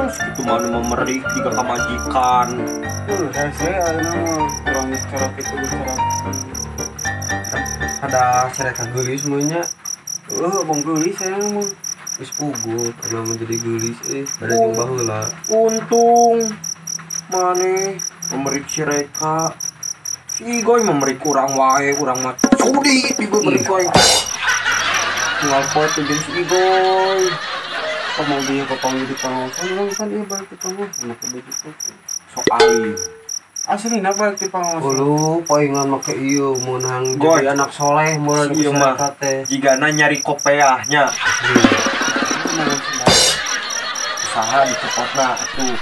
Sakitu mah memerik jiga kamajikan. Hese ayeuna mah urang cara kitu cara. Ada sereka geulis mah nya. Heuh, bong geulis aya mah. Geus puguh, anu mah jadi geulis euy, bada jeung baheula. Untung maneh memerik si Reka. Si Igoy memerik urang wae, urang mah sudi diberik wae. Tinggal poe teh jeung si Igoy. Kamu dia kapanggih di pangaosan urang kan ieu balik di pangaosan make baju putih. Sok alim. Aslina balik di pangaosan. Uluh, paingan make ieu meunang jadi anak soleh meureun ieu mah teh. Jigana nyari kopeahnya. Usaha dicepotna atuh.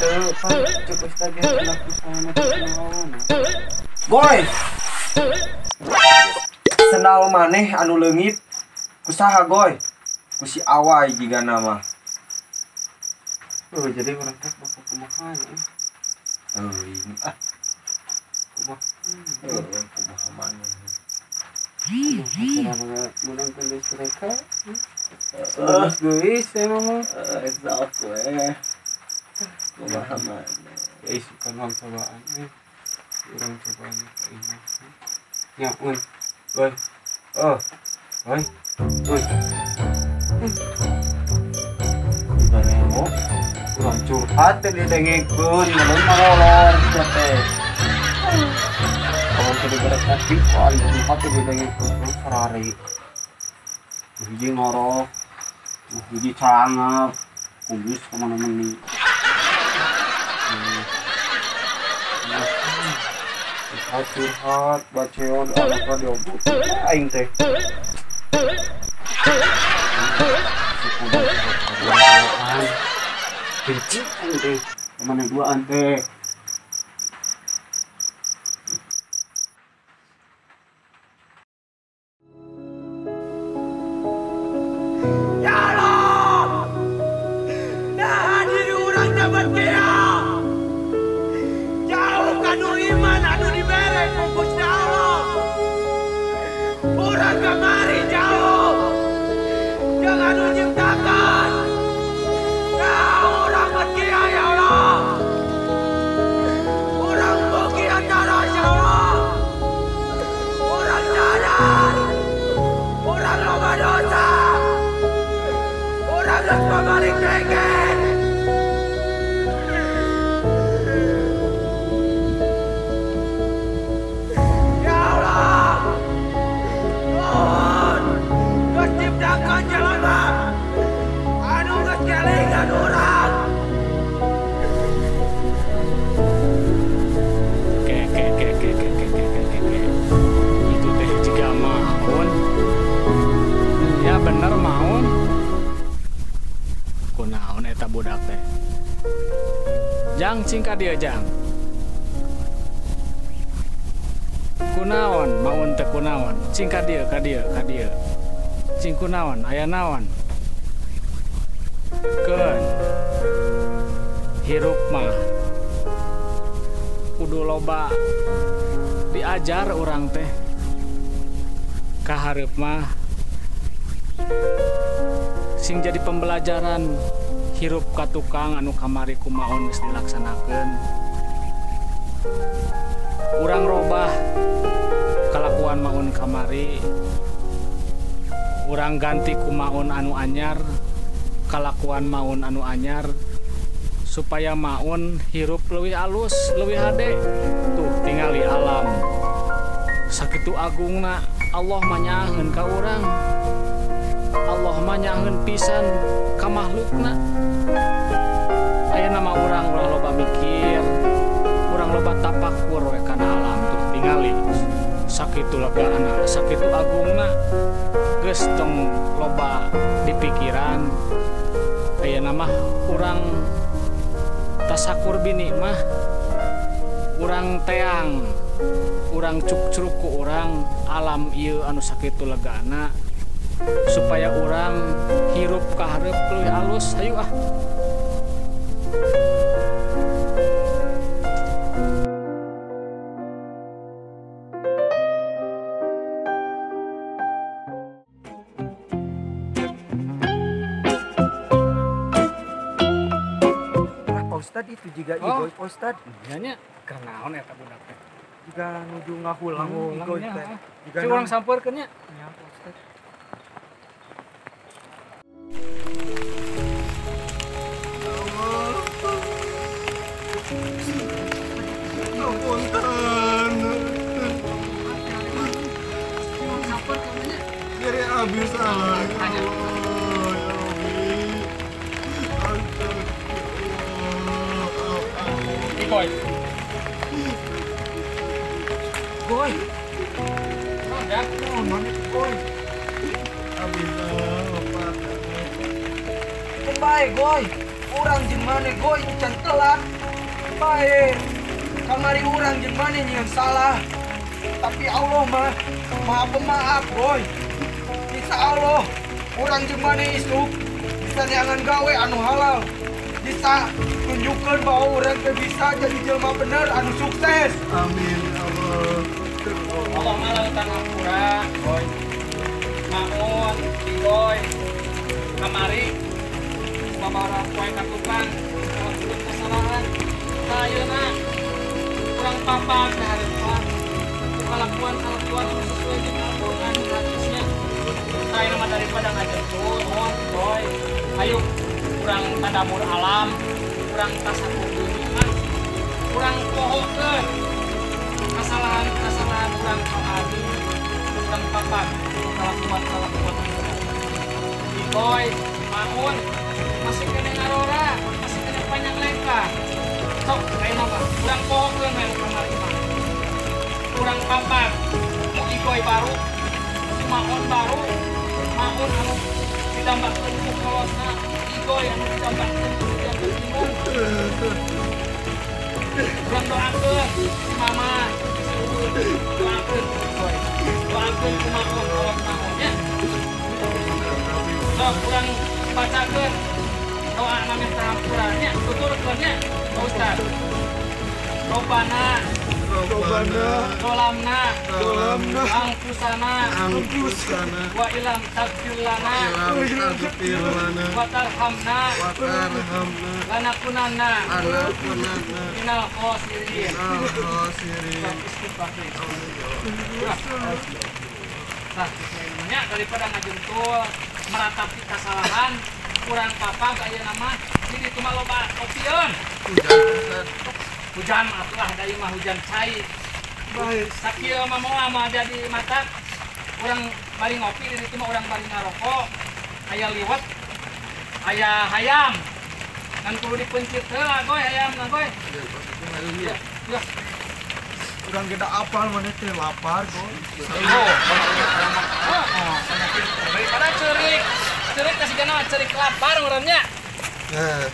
Teu pan cek ustaz ge anak usahana teh naon. Goy. Sendal maneh anu leungit kusaha Goy? Ku si Awai jigana mah. Oh, jadi urang teh bakal kumaha nya. Teuing ah. Kumaha? Kumaha maneh. Kumaha meunang deui si Reka. Geus geulis emang mah. Sok we. Kumaha maneh. Ya isukan urang cobaan euy. Urang cobaan ka imah. Nya euy. Goy. Oh. Goy. Euy. Barelo urang curhat teh didengekeun mun marolor sia teh. Kamu teh dibere kopi, aing curhat teh didengekeun terus sarari. Hiji ngorok, hiji cangap, kumis kemana meni. Curhat curhat, baceon anak diobrol aing teh. Benci aing teh, kemana duaan teh. Ya Allah, nah diri urang dapat kia. Jauh kanu iman anu dibere ku Gusti Allah. Urang kamari jauh. Jangan menciptakan. Nah, urang berkia ya Allah. Urang bogi antara ya Allah. Urang sadar. Urang loba dosa. Urang geus pabalik dengeng. Ya Allah. Nuhun. Geus ciptakan jelema anu geus kelingan urang. Ke ke ke ke ke ke ke ke ke. Itu teh jiga maun. Ya bener maun. Kunaon eta budak teh. Jang cing ka dieu jang. Kunaon maun teh kunaon. Cing ka dieu ka dieu ka dieu. Cing kunaon aya naon. Keun. Hirup mah kudu loba diajar urang teh. Kahareup mah sing jadi pembelajaran hirup ka tukang anu kamari kumaon geus dilaksanakeun. Urang robah kalakuan maun kamari, urang ganti kumaon anu anyar, kalakuan maun anu anyar supaya maun hirup leuwih alus, leuwih hade. Tuh tingali alam. Sakitu agungna Allah mah nyaaheun ka urang. Allah mah nyaaheun pisan ka makhlukna. Ayeuna mah urang ulah loba mikir, urang loba tapakur we kana alam. Tuh tingali sakitu legaana, sakitu agungna. Geus tong loba dipikiran. Ayeuna mah urang tasakur bini mah urang teang, urang cukcruk ku urang alam ieu anu sakitu legana supaya urang hirup kahareup leuwih alus. Hayu ah. Ustad itu juga Igoy Pak Ustad. Iya nya keur naon eta budak teh? Jiga nuju ngahulang Igoy teh. Jiga urang sampeurkeun nya. Nya Pak Ustad. Jadi habis salah. Igoy. Goy. Ya, mana Goy? Habis salah. Bae Goy. Urang jeung maneh Goy can telat. Bae. Kamari urang jeung maneh yang salah. Tapi Allah mah Maha Pemaaf, Goy. Insya Allah urang jeung maneh isuk bisa neangan gawe anu halal. Bisa tunjukkan bahwa urang teh bisa jadi jelma bener anu sukses. Amin Allah. Allah mah lautan hampura, Goy. Maun, Igoy. Kamari sababaraha poe ka tukang ngelakukeun kesalahan. Ayeuna urang papag ka hareupan. Kelakuan-kelakuan anu sesuai jeung Al-Qur'an hadisnya. Ayeuna mah daripada ngajentul, oh, Goy. Ayo urang tadabur alam, urang tasakur dunia, urang pohokeun kesalahan-kesalahan urang kamari, urang papag kelakuan-kelakuan urang. Igoy, Maun, masih kena ngarora, masih kena panjang lengkah. Sok, ayeuna mah urang pohokeun we kamari mah. Urang papag, mu Igoy baru, si Maun baru, Maun anu didambakeun ku kolotna, Igoy anu didambakeun ku janten indung. Urang doakeun si mama, si Uun, doakeun ku Igoy, doakeun ku Maun kolot Maun nya. Sok urang bacakeun doa minta hampura nya, tuturkeun nya, Pak Ustad. Robbana Robbana Zolamna Zolamna Angkusana Angkusana wa ilam tagfir lana tagfir lana wa tarhamna wa tarhamna lanakunanna lanakunanna minal khosirin minal khosirin. Nah, namanya daripada ngajentul meratapi kesalahan kurang papag ayeuna mah jadi itu mah loba opieun. Hujan atulah dari mah hujan cai. Baik. Sakieu mah moal mah jadi mata urang bari ngopi di ditu mah urang bari ngarokok, aya liwet, aya hayam. Ngan kudu dipencit heula Goy hayamna Goy. Ya, ya. Urang kita apal maneh teh lapar Goy. Oh, daripada ceurik. Ceurik teh sigana ceurik lapar urang nya. Heeh.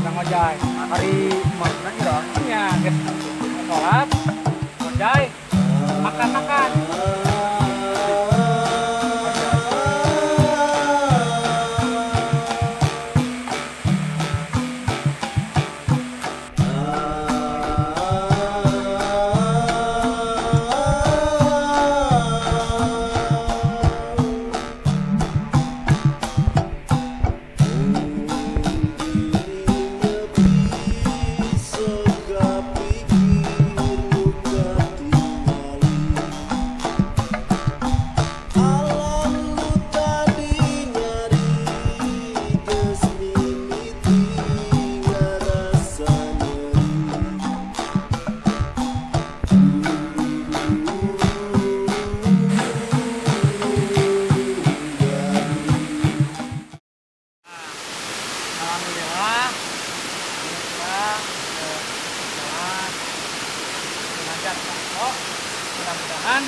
Kang Ojai. Hari mana ira? Nya geus salat. Ojai makan-makan. Alhamdulillah, kita jalan munajat. Oh, mudah-mudahan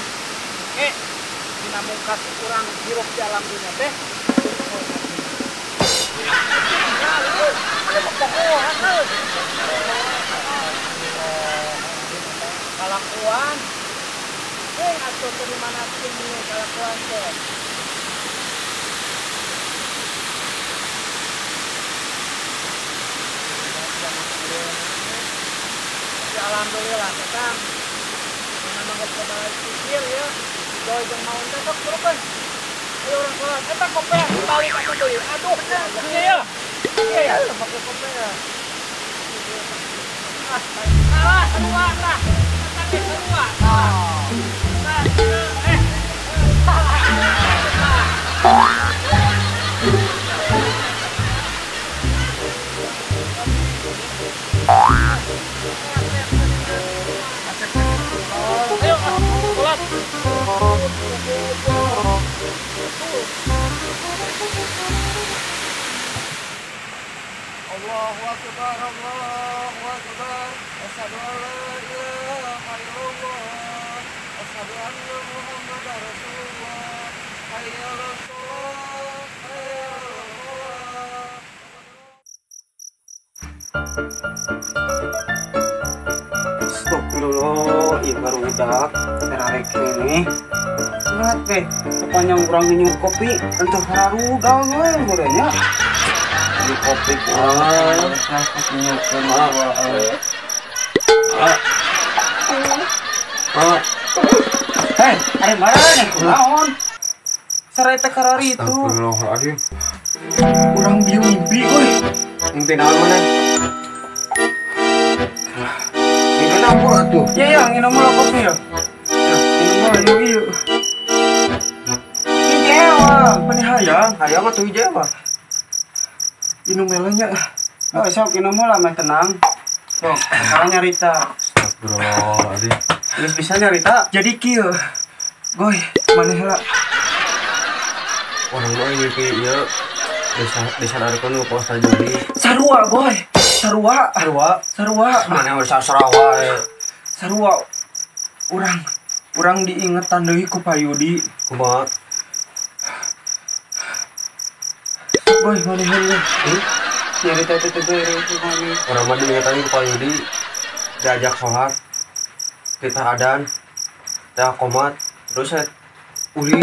dina mungkas kurang hirup di alam dunia teh. Kalakuan, atuh teu dimanakeun kalakuan teh. Tapi alhamdulillah kita memang kebalik pikir ya. Doi jeung maun teh sok burukeun. Ayo urang sholat. Eta kopi balik atuh deui. Aduh, ieu ya. Ieu ya, make kopi ya. Ah, salah sarua lah. Eta teh sarua. Salah. Ayo, sholat. Allahu akbar, Allahu akbar. Asyhadu an la ilaha illallah. Asyhadu anna Muhammadar Rasulullah. Hayya 'alas shalah, hayya 'alal falah. Astagfirullah, ieu barudak terarek ini. Ingat teh, sepanjang urang minum kopi, entuh hararudang we murenya. Ini kopi kurang, Hei, ari mana nih? Kunaon? Sarai teh karari itu. Astagfirullahaladzim. Urang bieu mimpi euy. Mimpi naon maneh? Mimpi naon atuh? Iya, ya, nginum heula kopi ya. Nginum heula ieu. Ieu meni hayang, hayang atuh hiji mah. Inum heula nya. Oh, sok inum heula meh tenang. Sok, sekarang nyarita. Astagfirullahaladzim. Geus bisa nyarita. Jadi kieu. Goy, maneh heula. Urang mah mimpi ieu desa disadakeun ku Pak Ustaz Juli. Sarua, Goy. Sarua, Sarua. Sarua. Maneh we sasra wae. Sarua. Urang diingetan deui ku Pak Yudi. Kumaha? Goy, maneh heula. Nyarita teh teh beres maneh. Urang mah diingetan ku Pak Yudi diajak sholat. Kita adan, kita komat, terus saya ulin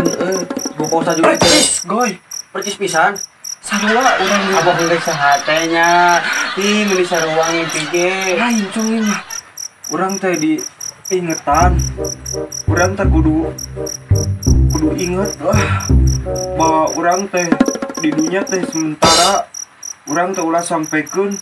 ku Pak Ustaz Juli. Percis, Goy. Percis pisan. Sarua urang abah geus sahatenya. Ih, meuni sarua ngimpi ge. Lain cung ieu mah. Urang teh diingetan. Urang teh kudu inget lah bahwa urang teh di dunia teh sementara. Urang teh ulah sampaikan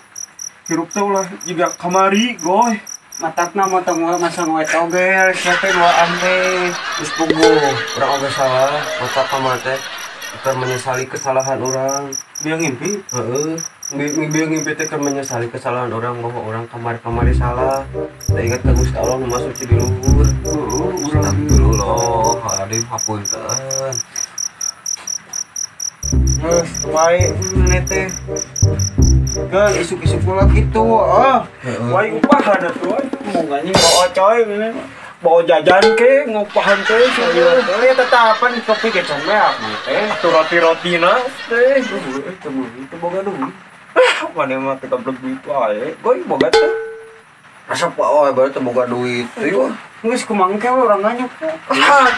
hirup teh ulah juga kamari, Goy. Matakna mah tong masa ngoe togel, sia teh duaan teh. Geus puguh, urang oge salah, matak kamari teh keur menyesali kesalahan urang. Bieu ngimpi? Heeh. Bieu ngimpi teh keur menyesali kesalahan urang bahwa urang kamari-kamari salah. Teu inget ka Gusti Allah nu Maha Suci di luhur. Heeh, urang Astagfirullahaladzim, hapunten. Geus wae maneh teh. Geus isuk-isuk pula kitu, ah. Wae upahan atuh wae. Mun anjing bawa coy maneh. Bawa jajan ke ngupahan teh sia. Euy tetapan kopi ge combeak mah teh. Atuh roti-rotina teh. Teu boga duit. Mana mah teu gablek duit wae. Goy boga teh. Asa pak oh baru teu boga duit. Ieu Geus kumaha we urang nanya. Ah,